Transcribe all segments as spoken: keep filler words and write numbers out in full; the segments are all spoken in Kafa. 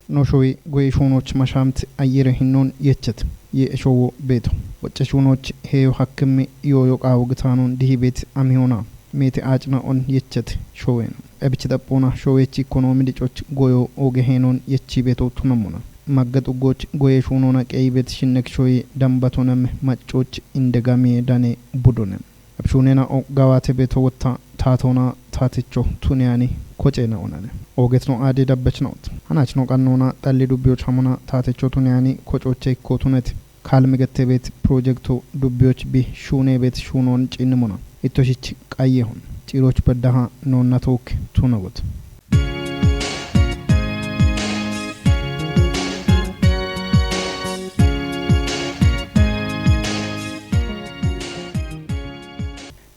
Noshowi goye shuunoch mashamt ayyere hinnon yechet ye eshowo beeto. Wacce shuunoch heyo hakkimmi yooyo qaawo gitaanon dihi beet amihona. Meete aacna on yechet showen. Ebich daphona showech ikonomi dicoch goyo oge henon yechi beeto tunamona. Magga xuggoch goye shuunona qeyi beet shinnek shoye dambatonem maccoch indegamiye dane budone. Abshuunena o gawate beeto wotta taatona taatecho tuneyani kocena onane. Ogetno aade dabbechna ot. Hanachno qannona xalli dubbiyoch hamona taatecho tuneyani kocoche ikko tuneti. Kaalme gette beet pirojekto dubbiyoch bi shuune beet shuunon ciinnimona. Ittoshich qayyehon. Ciiroch beddaha noonna took tunagot.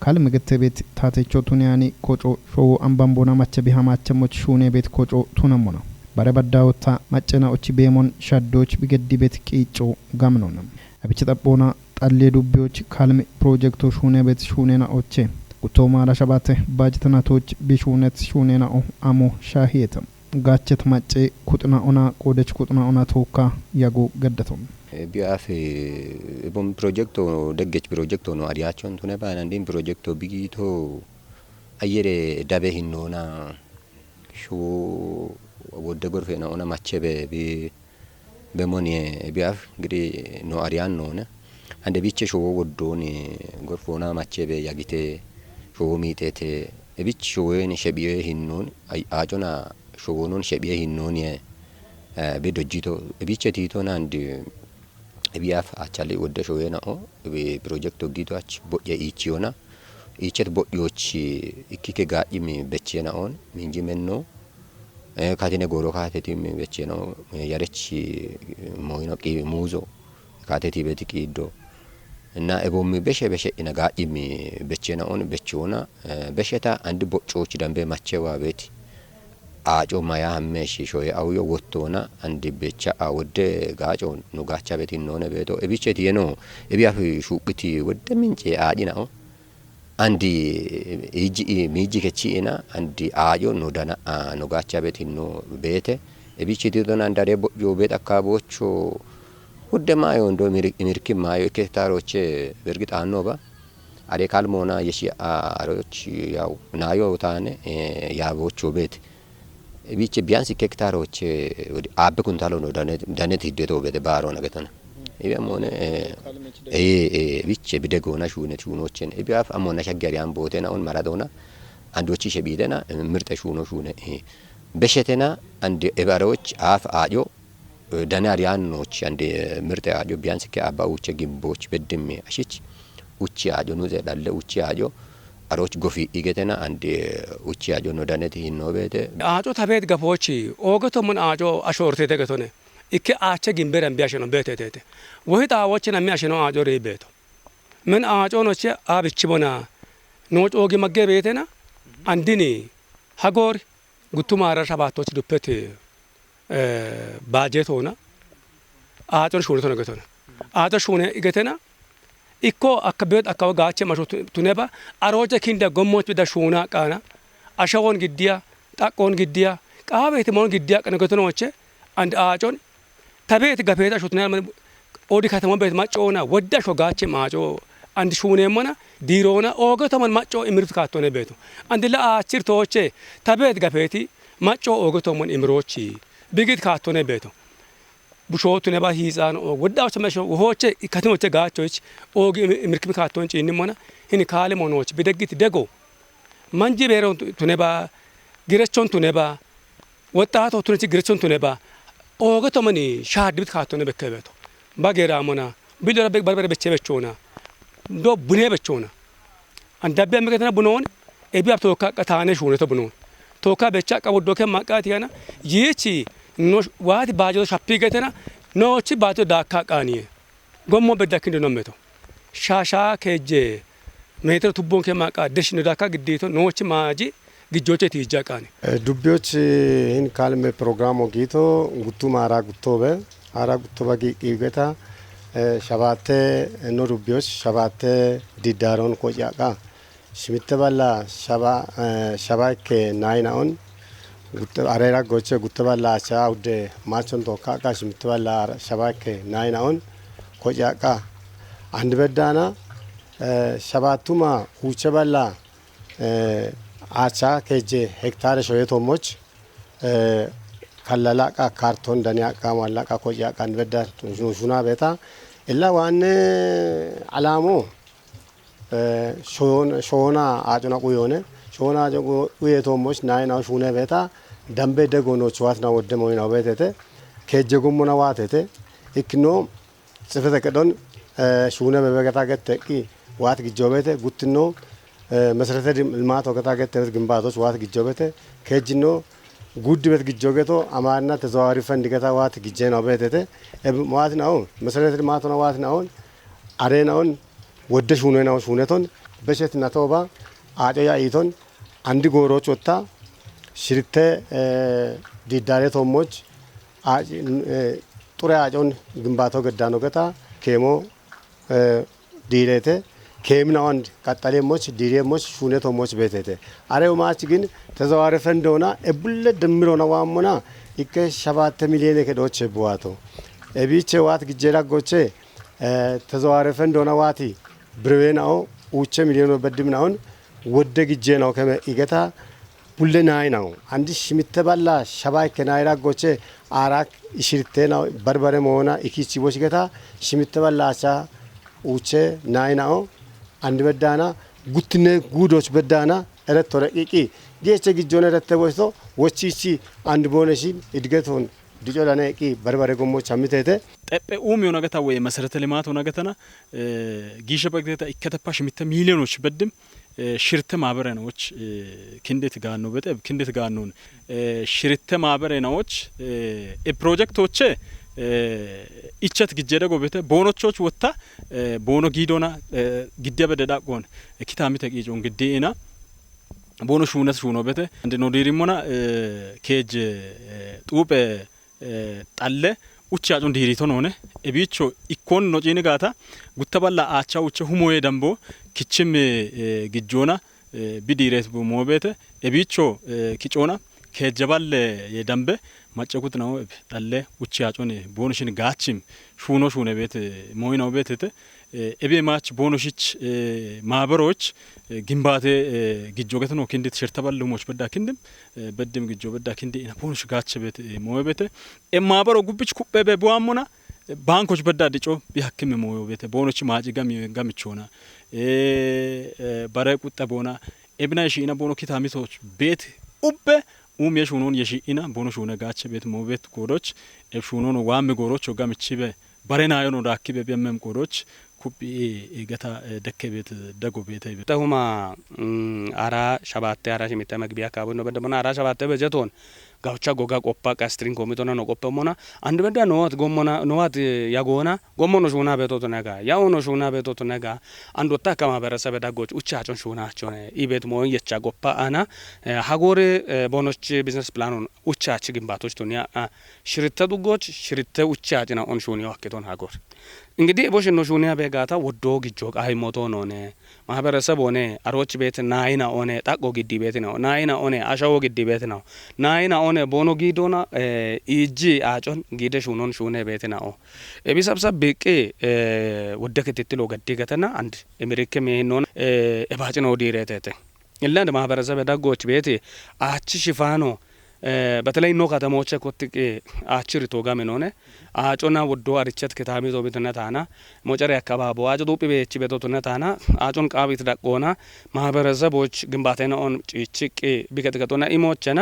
Kaalme gette beet taatecho tuneyani koco showo ambambona macha biha macha moch shuune beet koco tunamona. Bare baddawotta maccena ochi beemon shaddoch bigeddi beet qiico gamnona. Abichi xaphona xalle dubbiyoch kaalme pirojekto shuune beet shuunena oche. Gutto maara shabate bajtanatoch bi shuunet shuunena o amo shahiyeta. Gaachet macce kuxna ona qoodech kuxna ona tookka yago gaddaton. Biyaaf, eh, bon pirojekto, deggech pirojekto no ariyachon tune baanandin pirojekto bigito ayyere dabe hinnoona shu wodde gorfena ona mache be bi be moniye biyaaf gidi no ariyan noone. Ande biche showo woddoni gorfona mache be yagite showo miitete. Ebichi showoyeni shebiye hinnoon ay-, aacona showonon shebiye hinnooniye, eh, be dojjito. Ebiche tiito nandi ebiyaaf achali wodde showe na o, ebi pirojekto gito ach bo'ye ichiyona. Ichet bo'yochi ikkike gaa'imi beche na on, minji menno, eh, katine goro kateti mi beche na o, eh, yarechi, eh, moyino qi muuzo, kateti beti qiiddo. Na ebommi beshe beshe ina gaa'imi beche na on, bechona, eh, besheta andi bo'yochi dambe mache wa beti. Aaco maya hamme shi shoye awuyo wottona andi becha a wodde gaaco nu gaacha betin noone beeto. Ebiche tiyeno, ebi afi shuqiti wodde mince aadina o. Andi iji, miji kechi ina, andi aaco nu dana, a, nu gaacha betin no beete. Ebiche tiyedona andare bo'yo beet akka bocho wodde mayo ndo imir-, imirki mayo ikke taroche bergit anno ba. Are kalmoona yeshi a-, aroch yaw, nayo taane, eh, ya bocho beet. Biche biyansi kektaroche wodi abbe kuntalo no dane, dane tidde to bede baro na getana. Ibe amone, eh, eh, eh, biche bide gona shune shunochen. Ibe af amona shagari an bote na on maradona. Andochi shebidena, eh, mirte shuno shune, eh. Beshetena, and ebaroch af ajo, eh, dane ariyan noch, and, eh, mirte ajo biyansi ke abba uche gimboch beddemme ashich. Uchi ajo nuze dalle uchi ajo. Aroch gofi igetena and, eh, uchi ajo no daneti hinno bete. Aco tabet gafochi, oge tomon aco ashortete getone. Ikke ache gimberan biasheno betetete. Wohi tawochina mi asheno aco re beto. Men aco noche abichi bona. Noch ogi magge betena. Andini hagor guttumara shabaatoch duppete, eh, bajet hona. Acon shune tona getona. Aco shune igetena. Ikko akka biyot akka gaache masho tu-, tuneba, aroje kinda gommoch bida shuna qana, ashawon giddiya, xaqqon giddiya, qaabeti mon giddiya qana gotonoche, and aacon, tabet gafeta asho tunel man odi katama bet macona, wadda asho gaache maco, and shune mana, dirona, ogo taman maco imirtu katone beto. And la achir toche, tabet gafeti, maco ogo taman imirochi, bigit katone beto. Bushotu neba hiixaano, wodda ocha mesho, hoche, katinoche gaachoch, ogi im-, imirkimi kaaton ciinni mona, hini kaale monoch, bideggiti dego. Manji beeron tu-, tuneba, girechon tuneba, woxxaato tunechi girechon tuneba, oge tomani shaadibit kaatone bekkebeto. Bagera mona, bidora be-, barbare beche bechona, do bune bechona. An dabbe ameketena bunon, ebi ab toka qatane shune to bunon. Toka becha qa woddo ke maqati yana, yichi no sh-, wati bajo shappi getena, no chi bajo daka qaniye. Gommo bedda kindo no meto. Shasha keje, metro tubbon ke maqa desh no daka giddito, no chi maji, gijjoche tija qani. Eh, dubbiyoch, eh, hin kalme programo gito, guttuma ara guttobe, ara guttoba gi-, gigeta, eh, shabate, eh, no dubbiyoch, shabate diddaron ko jaqa. Shimitte balla shaba, eh, shaba ikke nayi naon, gutte, arera goche gutte balla acha udde machon to kaka shimitte balla ara-, shaba ikke nayi naon, kocha ka. Andi beddana, eh, shabatuma uche balla, eh, acha keje hektare shoye tomoch, eh, kallala ka karton dani akka malla ka kocha ka andi bedda shuna beta. Illa wanne alamo, eh, shon-, shona acuna quyone, shona acuna quye tomoch nayi na shune beta, dambe dego no chuat na wodde moyina betete, keje gummo na watete, ikno ጽፈተ ቀዶን፣ እ፣ ሹነ በበገታ ገት ተቂ ዋት ግጆ ቤተ፣ ጉትኖ፣ እ፣ መሰረተ ልም-፣ ልማት ወገታ ገት ተበት ግንባቶች ዋት ግጆ ቤተ፣ ከጅኖ ጉድ ቤት ግጆ ገቶ አማርና ተዘዋዋሪ ፈንድ ገታ ዋት ግጄ ነው ቤተተ፣ እብ-፣ ዋት ነው መሰረተ ልማት ሆነ ዋት ነው አሬ ነውን ወደ ሹነ ነው ሹነቶን በሸት ነቶባ አጨያ ኢቶን አንድ ጎሮች ወታ ሽርተ፣ እ፣ ዲዳሬ ቶሞች አ-፣ እ፣ ጡረ አጮን ግንባቶ ገዳኖ ገታ ኬሞ፣ እ፣ ዲሬተ ኬምና ወንድ ቀጠሌሞች ዲሬሞች ሹኔቶሞች ቤቴተ አሬው ማች ግን ተዘዋረፈ እንደሆነ እቡለ ደምሮና ዋሞና ይከ ሸባተ ሚሊዮን ከዶች ብዋቶ እቢቼ ዋት ግጄ ዳጎቼ፣ እ፣ ተዘዋረፈ እንደሆነ ዋቲ ብርዌናኦ ኡቼ ሚሊዮን በድምናውን ወደ ግጄ ነው ከመ ኢገታ ቡሌ ናይ ነው። አንድ ሽምተ ባላ ሸባይ ከናይራ ጎቼ አራክ እሽርቴ ነው በርበሬ መሆና ኢኪቺ ቦች ገታ ሽምተ ባላ አቻ ኡቼ ናይ ነው። አንድ በዳና ጉትነ ጉዶች በዳና እረት ተረቂቂ ጌቼ ግጆነ እረት ተቦችቶ ወቺቺ አንድ ቦነሽን እድገቶን ድጮ ዳና ቂ በርበሬ ጎሞች አምቴቴ። Xephe uumi onagata woy meserete limaate onagatana, eh, giishe bagdeta ikkete pash mitte miiliyonoch beddim, eh, shirte maaberenawoch, eh, kindet gaanno bete, kindet gaannon, eh, shirte maaberenawoch, eh, e projektoche, eh, ichet gijjede gobete, boonochoch wotta, eh, boono giidona, eh, giddiya bede dhaqqoon, eh, kitamite qiicoon giddi ina, boono shuunes shuuno bete, andi no diirimmona, eh, keeje, eh, xuuphe, eh, xalle uche acun diirito noone, ebiicho ikkon no ciini gaata, gutta balla aacha uche humoye dambo, kichim, eh, gijjoona, eh, bi diiret bu moobeete, ebiicho, eh, kicoona, keejje balle ye dambe, macce kutinawo eb xalle uche acun boonishin gaachim, shuuno shuune beete, mooyinawo beetete, eh, ebi maach boonoshich, eh, maaberoch, eh, gimbaate, eh, gijjo getino kindit shirta balle humoch bedda kindim, eh, beddim gijjo bedda kindi ina boonosh gaache beete, eh, mooye beete, E maabaro gubbich kuphebe buwammona, e, baankoch bedda dico bi hakkime mooyo beete, boonochi maaci gami gamichona, e, e, bare quxxe boona, ebina yeshi'ina boono kitamitoch beet ubbe, uum yeshunon yeshi'ina boono shuune gaache beet moo beet goodoch, e shunon waame goorocho gamichibe, bare naayono daakkibe bi emmem goodoch, kuphi, e, e, gata, e, dekke beet, dago beete be. Tahuma, mm, ara shabatte, ara shimitte magbiya kaabo no bedda bona, ara shabatte bejeton, gawcha goga qoppa qastrin komitona no qoppe mona. Andu bedda no wat gommona, no wat, eh, yagona, gommono shuna beto to naga, yaono shuna beto to naga. Andu takka maaberesabe daggoch ucha acon shuna acone. Ibet mo yecha goppa ana, eh, hagore, eh, bonoch business plan on ucha achi gimbatoch to niya, ah, shiritte duggoch, shiritte ucha acina on shuni wakketon hagor. Ingidi ebo shinno shuni abe gata woddo gijjo qahay moto none. Maabereseb ሆነ፣ አሮች ቤት ናይና ሆነ፣ ጣቆ ግዲ ቤት ነው፣ ናይና ሆነ፣ አሻዎ ግዲ ቤት ነው፣ ናይና ሆነ፣ ቦኖ ጊዶና፣ እ፣ ኢጂ አጮን ጊደ ሹኖን ሹኔ ቤት ነው። ኤቢ ሰብሰብ ብቅ፣ እ፣ ወደ ክትትሎ ገዲ ገተና አንድ ኤምሪክ ሜኖን፣ እ፣ ኤባጭ ነው ዲሬቴቴ። ኢላንድ ማህበረሰብ ደጎች ቤት አች ሽፋኖ፣ እ፣ በተለይ ኖ ከተሞቼ ኮትቅ አች ሪቶ ጋሜን ሆነ፣ አጮና ወዶ አርቸት ክታሚ ዞቢትነ ታና፣ ሞጨሪ አካባቢ አጭ ጡጲ ቤች ቤቶትነ ታና፣ አጮን ቃቢት ዳቆና፣ ማህበረሰቦች ግንባቴና ኦን ጭጭቅ ቢከጥቀጦና ኢሞቸና፣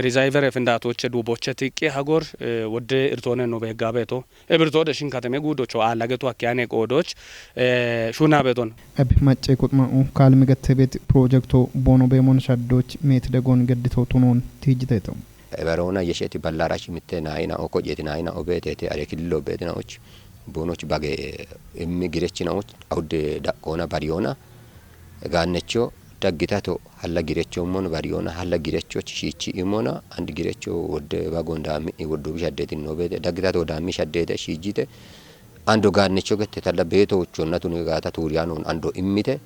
ሪዛይቨር ፍንዳቶች ዱቦቸ ትቂ ሀጎር፣ እ፣ ወደ እርቶነ ኖ ቤጋ ቤቶ፣ እብርቶ ደሽን ከተሜ ጉዶቾ አላገቱ አኪያኔ ቆዶች፣ እ፣ ሹና ቤቶን። እብ መጨ ቁጥማኡ ካልሚ ገተ ቤት ፕሮጀክቶ ቦኖ ቤሞን ሸዶች ሜት ደጎን ገድቶ ቱኖን ትጅቴተው። Eberona yesheti ballara shimitte naina oko jeti naina obetete are killo betinaoch bonoch bage immi girechinaoch aude dakona bariona gannecho daggitato halla girecho mon bariona halla girecho shichi imona and girecho wodde bagon dami woddu bishadeti nobete daggitato dami shadete shijite ando gannecho gette talla beto uchonna tuni gata turiyanon ando immite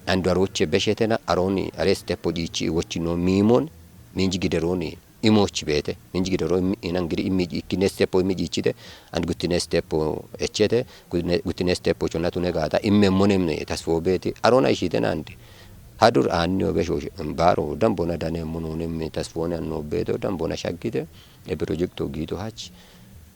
Andu aroche beshetena aroni are steppo dichi wochino mimon minji gideroni imochi bete. Minji gidero imi, ina ngiri imi ikkine steppo imi dichite and guttine steppo echete, guttine, guttine steppo chonna tune gata imme monemne tasfo beti. Arona ishitena andi. Hadur anni obesho baro dambona dane monone mi tasfone anno beto dambona shaggite. E projecto gito hach.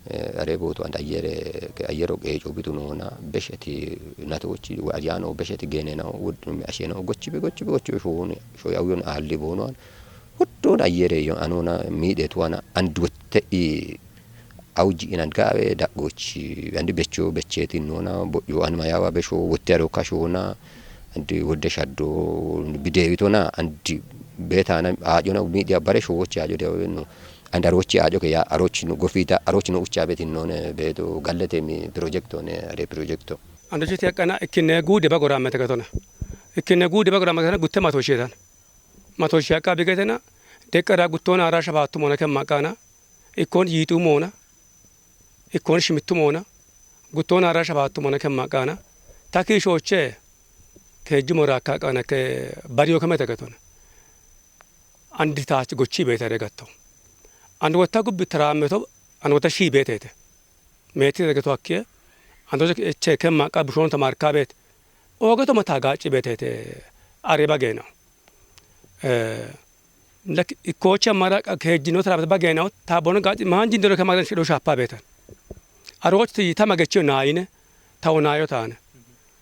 Eh, are boto and ayere, ayero geco bitu nona besheti natochi, ariano besheti gene na, wud asheno gochi be, gochi be, gochi be shone. Sho yawyon alli bono an. Huddo na yere yo anona mide tuana and wotte i auji inan gawe dagochi and becho becheti nona bo yo an mayawa besho wotte aro kashona and wodde shaddo bidewitona and betana ajona media bare sho wochi ajo de no. And arochi ajo ke ya arochi no gofita arochi no ucha beti none beto gallete mi projecto ne are projecto. Andochi ti akana ikkine gude bagora mete gatona. Ikkine gude bagora mete gatona gutte mato shetan. Mato shaka bigetena. Dekara guttona ara shabatu mona kemma kana. Ikkon yitu mona. Ikkon shimitu mona. Guttona ara shabatu mona kemma kana. Taki shoche. Ke jumora ka kana ke bariyo kemete gatona. Andi taach gochi bete regatto. And wotta gubbi tarameto. And wotta shi betete. Meti regatto akkiye. And che kemma ka bushon tamarka bet. Ogeto mata gachi betete. Are bagena. Eh, lak ikocha mara ka kejino tara bagena ta bono gachi manji ndero kama shido shapa beta. Aroch ti tama gecho naine ta onayo tane.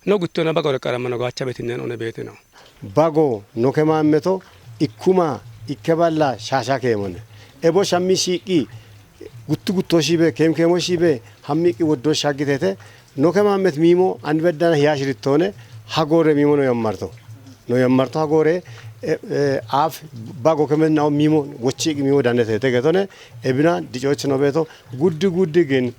No guttona bagore karamano gacha betinen one betino. Bago no kema meto ikkuma ikke balla shasha kemone. Ebo shammi shiqi guttu gutto shibe kem kemo shibe hammi ki woddo shagitete. No kema met mimo and beddana hiya shirittone hagore mimo no yammarto. No yammarto hagore, eh, eh, af bago kemen na mimo wochi mimo danete te getone ebina dichoch no beto guddi guddi gin.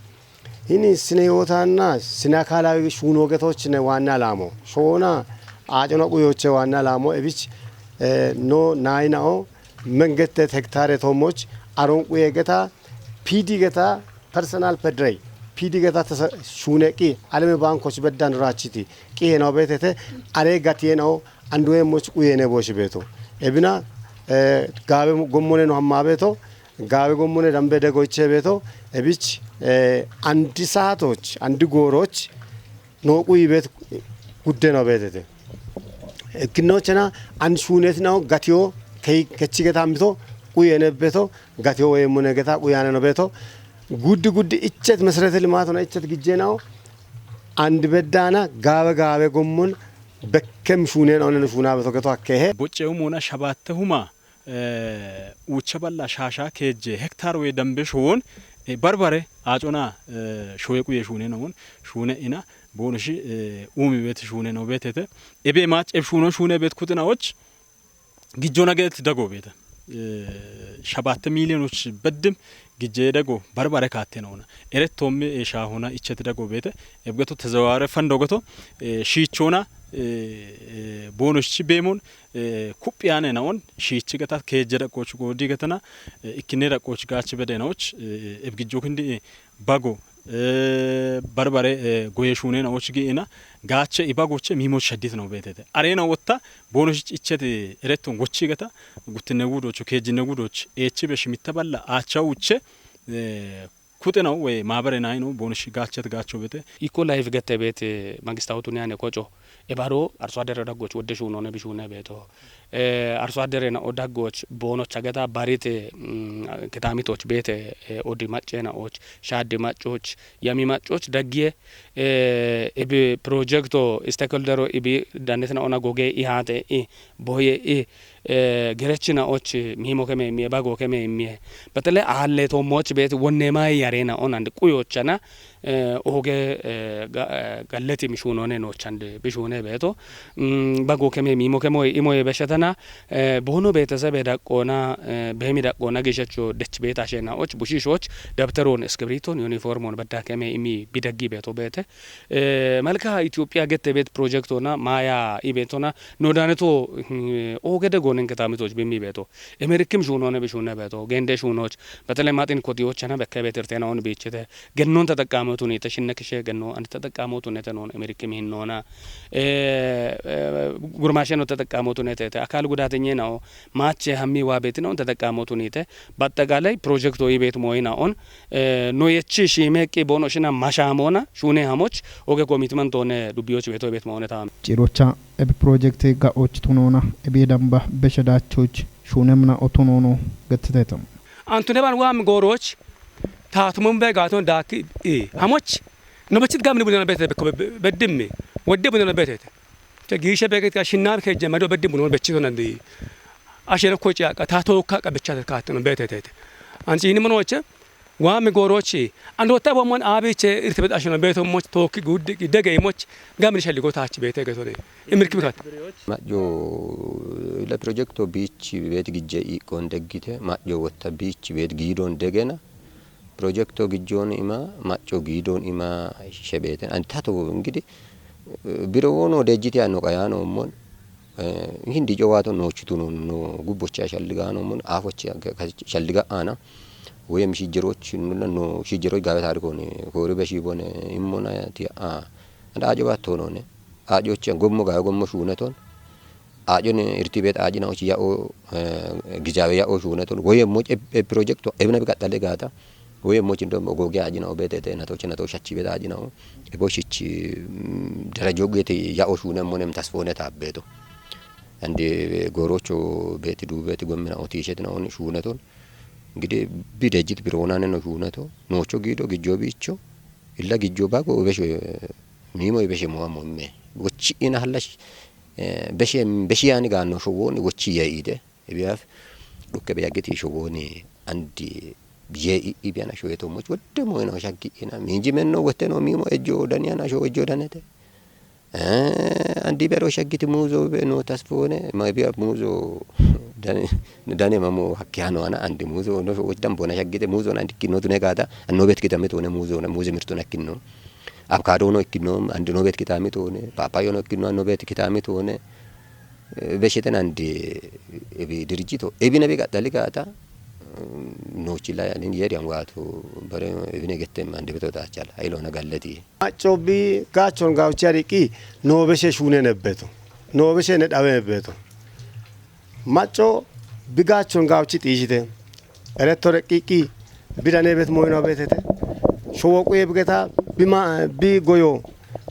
Hini sine yotanna sine akalawi shuno getoch ne wanna lamo. Shona ajono guyoche wanna lamo ebich, eh, no nainao mengette hektare tomoch aron guye geta P D geta personal pedrey P D geta tasa shune qi aleme bankoch beddan rachiti qi eno betete are gati eno andu emoch uyene boshi beto. Ebina, eh, gabe gommone no hamma beto, gabe gommone dambe de goiche beto, ebich, eh, andisatoch, andigoroch, no quyi bet gudde no betete. Kinnochena an shunet no gatiyo kei kechi geta mito quyi ene beto gatiyo we mone geta quyi ane no beto. Guddi guddi icchet mesrete limato na icchet gijje no and beddana gawe gawe gommon bekkem shunen onen shuna beto geto akkehe. Bocce umuna shabatte huma, eh, ucha balla shasha keje hektar we dambe showon, eh, barbare acona, eh, shoye quye shune no shune ina bono shi, eh, umi bet shune no betete. Ebe mach eb shuno shune bet kutina och gijjona get dago beta. Eh, shabatte milyon och beddim gijje dago barbare katte nona. Eret tomme e shahona ichet dago beta. Ebgeto tezaware fando goto, eh, shichona, eh, eh, bono shi bemon, eh, kupiyane na on shichi gata keje dago godi gatana, eh, ikine dago gachi bede na och, eh, ebgijjo kindi, eh, bago, eh, barbare, eh, goye shune na och gi ina gache ibagoche mimo shadit no betete. Arena wotta bono shi ichete ereton gochi gata guttine gudocho kejine gudoch echi be shimitta balla acha uche, eh, kutena we mabare naino bono shi gachet gacho bete. Iko live gete bete mangistawu tuniyane kocho ebaro arso adere daggoch wodde shunone bishune beto. Eh, arso adere na odaggoch bono chageta barite, mm, ketamitoch bete, eh, odi macce na och, shaddi maccoch, yami maccoch daggiye, eh, ibi projecto stakeholdero ibi danetna ona goge ihate i boye i, eh, gerechina och mimo keme mie bago keme mie. Betele alle to moch bet wonne mai yarena onand kuyochana, eh, oge, eh, ga-, eh, galleti mishunone nochande bishune beto. Mm, bago keme mimo kemo imo beshatana, eh, bono betesebe daqqona, eh, bemi daqqona gishacho dech beta shena och bushishoch dabteron eskriton uniformon badda keme imi bidaggi beto bete. Eh, malka Ethiopia gette bet projectona maya ibetona nodaneto, mm, oge dego Ninke taamitoch bimmi beeto. Emerikkim shuunoone bishunne beeto. Gende shuunoch. Betele matin kotiyochana bekke betirtena on bichite. Gennon teteqqamotunite shinne kishe genno and teteqqamotunete non emerikkim hinnoona. Eh, eh, gurmasheno teteqqamotunete. Akal gudatenye nao. Maache hammi wa betino teteqqamotunite. Battaqalay proyekto ibet moyina on. Eh, no yechi shime qi bono shina mashamona. Shune hamoch. Oge commitment one dubiyoch beto ibet moone taam. Cirocha ebi project ga'och tunona ebi damba beshedachoch shunemna otunono gettitetam. Antune ban wam goroch tatumum be gaton dak e hamoch no bechit gamni bunana bete beddimme. Wedde bunana bete. Te gishe beget ka shinna ke jemado beddim bunon bechito nandi. Ashe no kocha ka tato ka ka bechata ka tano bete. Anti ini monoche Waami goorochi, andotta bommon aabiche irtibet ashino beeto moch tookki guddi degey moch gamni shalligo taach beete getone. Imirki bikat. Majo ila proyekto biichi beet gijje iqqon deggite, majo wotta biichi beet giidon degena. Proyekto gijjon ima, majo giidon ima shebeten. Antato ingidi biro wono dejjiti anno qayano mon. Eh, hindi cowato no chituno no gubbocha shalligano mon afochi shalliga ana. Woyem shijjeroch nulla no shijjeroch gawe tarikone kori be shibone immona ti a. Anda ajo battonone. Ajo chen gommo gawe gommo shuneton. Ajo ne irtibet ajina ochi ya o, eh, gijawe ya o shuneton. Woyem mo e, e proyekto ebna bi gattale gata. Woyem mo chindo mo goge ajina o betete na to chena to shachi bet ajina o. E bo shichi, mm, darajo gete ya o shune monem tasfone tabbeto. Ande gorocho beti du beti gommina o tishet na on shuneton. Gide bi dejit birona ne no shuneto. Nocho gido gijjo bicho. Illa gijjo bago besho, eh, mimo beshe mo mo me. Wochi ina halash, eh, beshe, beshe yani gano sho woni wochi ya ide. Ebiyaf dhukke be yaggiti sho woni andi ye i, i biyana sho yeto moch wodde mo eno shaggi ina. Minji menno wotte no mimo ejjo dani ana sho ejjo danete. Eh, andi bero shaggiti muzo be no tasfone, ma biya muzo dane, dane mamo hakkiano ana andi muzo no sho woddan bona shaggite muzo na dikki no tune gata, anno bet kitame tone muzo na muze mirto na kinno. Avocado no ikkino, andi no bet kitame tone, papayo no ikkino, anno bet kitame tone. Eh, besheten andi ebi dirijito, ebi na be gattali gata, mm, no chila yani yeri angwatu, bare ebi ne gettem andi beto da chala, ayilo na galleti. Macco bi gachon gauchi ariqi, no beshe shune nebbeto, no beshe ne dhawe nebbeto. Macco bi gachon gauchi tishite. Eretto reqqiqqi bi dane bet moyno betete. Showo quye bigeta bi ma, bi goyo,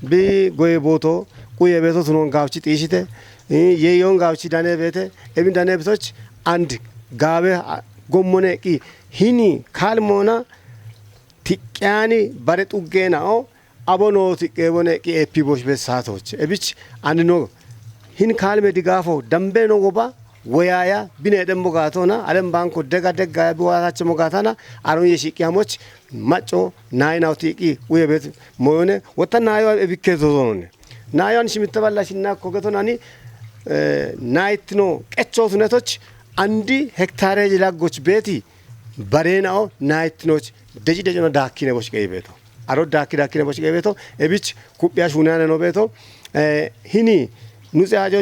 bi goye boto quye beto tunon gauchi tishite. Eh, yeyon gauchi dane bete. Ebin dane betoch and gabe, a, gommone qi hini kalmona tiqqyani bare xuggena o abo no tiqqe bone qi epi bosh besatoch. Ebich and no hin kalme digafo dambe no goba woyaya bine dembo gatona alem banko dega dega ya biwatache mo gatana aron ye shiqi hamoch macco nay nawti qi uye bet moyone wotta nayo ebikke zozonone. Nayo an shimitta balla shinna ko getonani, eh, naytino qecho tunetoch andi hektare laggoch beti barena o naytinoch deji dejona dakkine bosh qe beto. Aro daakki daakkine bochi qeebeto, ebich kuphiya shuunane no beeto, eh, hini nuxe ajo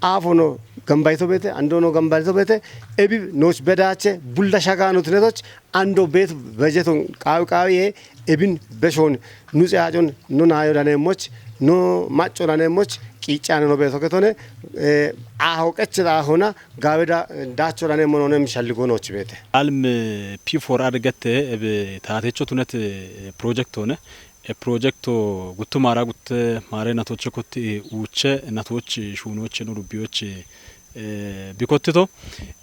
aafo no gambayto beete, ando no gambayto beete, ebi nooch bedaache, bulla shaga no tunetoch, ando beet bejeton qaawi qaawiye, ebin beshon nuxe ajon no naayo daneemmoch, no macco daneemmoch, qiiccane no beeto ketone, eh, aaho qecheda aahona, Gaaweda daacho dane mononem shalligo nooch beete. Alm P four R gette ebe taatecho tunet, eh, project one. E projecto guttu maara gutte maare natoche kotti uuche natoch shuunoche no dubbiyoche, eh, bikottito.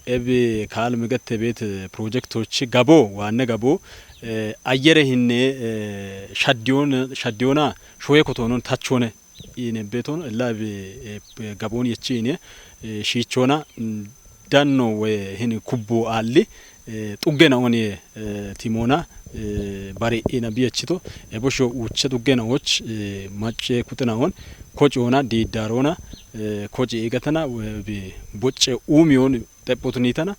Ebi kaalm gette beet, eh, projectochi gabo, waanne gabo, eh, ayyere hinne, eh, shaddiyon, shaddiyona shoye kotonon tachone. Ine beton labi, eh, gabon yechi ine, eh, shichona, mm, danno we hin kubbo alli, eh, xuggena oni, eh, timona, eh, bari ina biyechito, e bosho uche xuggena och, eh, macce kutena on, koci ona, didarona, eh, koci igatana, we bi bocce umiyon, Xephotu niitana,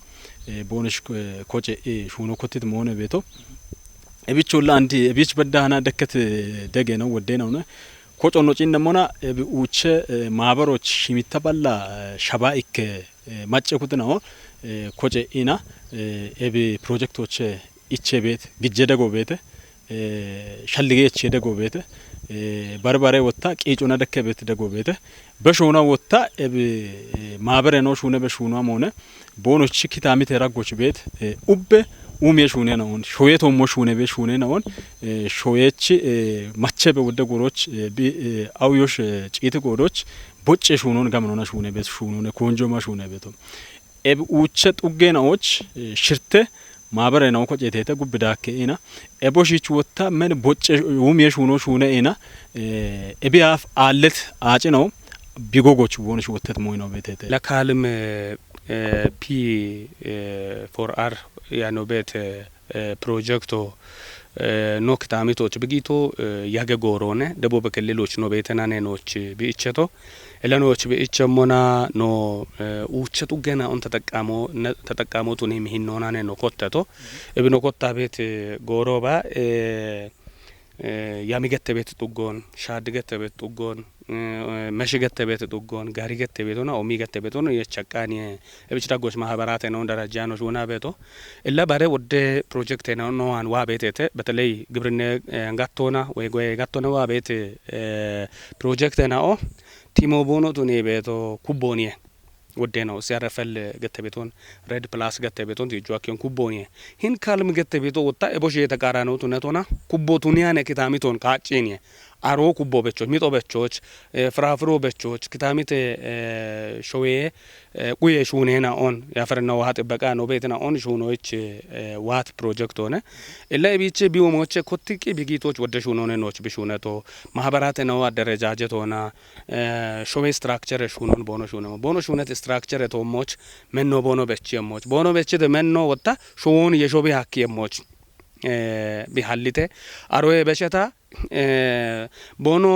eh, boonesh, eh, koce, eh, shuuno kottit moone beeto. Ebicholla andi, ebich bedda hana dekket, eh, dege no, wodde no, ne. Koco no cinna mona ebi uuche maabaroch shimitta balla shaba ikke macce kutinawo koce ina ebi pirojektoche iche beet gijje dego beete shallige iche dego beete barbare wotta qiicuna dekke beet dego beete beshoona wotta ebi maabare no shuune be shuuna moone boonochi kitaamite raggoch beet ubbe uumiye shuune naoon shoye toommo shuune be shuune naoon shoyechi machebe wodde goroch bi awuyosh ciiti goodoch bocce shuunon gamanona shuune be shuunone koonjoma shuune beto ebi uuche xugge naoch shirte maabare nawo koceteete gubbidakke ina ebo shiich wotta men bocce uumiye shuuno shuune ina ebi aaf aallet aaci nawo bigogoch woonosh wottet moyno beetete. ለካልም ፒ ፎር አር ያኖ ቤት ፕሮጀክቶ no kitaamitoch bigito yage goorone debube kelliloch no beetenane nooch bi'icheto ilanoch bi'ichemmona no uuche xuggena on teteqqamo teteqqamotunim hinnoonane no kotteto ibino kotta beet gooroba yami gette beet xuggon shaaddi gette beet xuggon meshi gette beet xuggon gari gette beetona omi gette beetona yechaqqaniye ebich daggoch mahabarate no darajjano shuuna beeto illa bare wodde projekte no noan waa beetete beteley gibrinne gattona wey goye gattona waa beete projekte nao timo bono tuni beeto kubboniye wodde no C R F L gette beeton red plus gette beeton tijjo akkiyon kubboniye hin kalm gette beeto wotta ebo shiyete qaarano tunetona kubbo tuniyane kitaamiton kaacciniye aro kubbo bechoch mixo bechoch firafiro bechoch kitaamite showeye quye shuunena on yaferna waha xibbeqa no beetina on shuunoyich waat project one illa ebiche biwomoche kottiqqi bigitoch wodde shuunone nooch bishuuneto mahabarate no aderejajetona showe structure shuunon boono shuunemo boono shuunet structure toommoch menno boono bechiyemmoch boono bechite menno wotta showon yeshobi hakkiyemmoch bihallite aroye becheta boono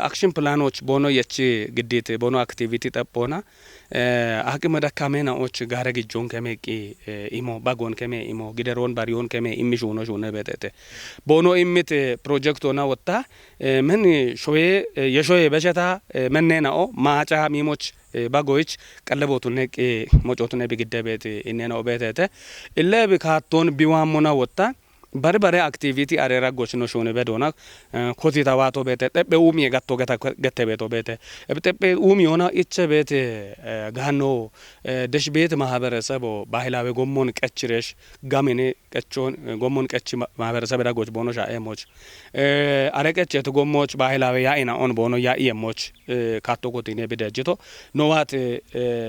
action planoch boono yechi giddit boono activity xephona haqime dakkamena och gaare gijjon keme iqqi imo bagon keme imo gideron bariyon keme immi shuuno shuune beetete boono immit projektona wotta men shoye yeshoye becheta mennenao maaca miimoch bagoyich qallebotunne iqqi mocootunne bigidde beet innenao beetete ille bi kaatton biwaammona wotta bari bare activity are raggoch no shuune bedona kotita waato beete xephe uumiye gatto getta gette beeto beete ebi xephe uumi yoona iche beete gaanno desh beet mahaberesebo bahilawe gommon qechiresh gamini qechon gommon qechi mahaberesebe raggoch boono sha'emoch are qechet gommoch bahilawe ya'ina on boono ya'iyemmoch kaatto kotine bidejjito nowaat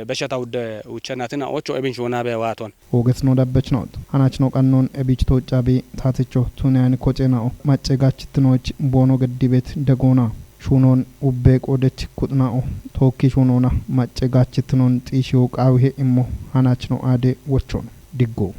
besheta wudde wuchenatina ocho ebin shuunabe waaton Hoogesno dabbechnoot hanachno qannon ebiich tooccabi taaticho tunayani kocenao macce gaachittinooch boono geddibeet dagoona shuunoon ubbee qoodech kuxnao tookki shuunoona macce gaachittinon xiishiyo qaawihe immo hanachno aade wochono diggo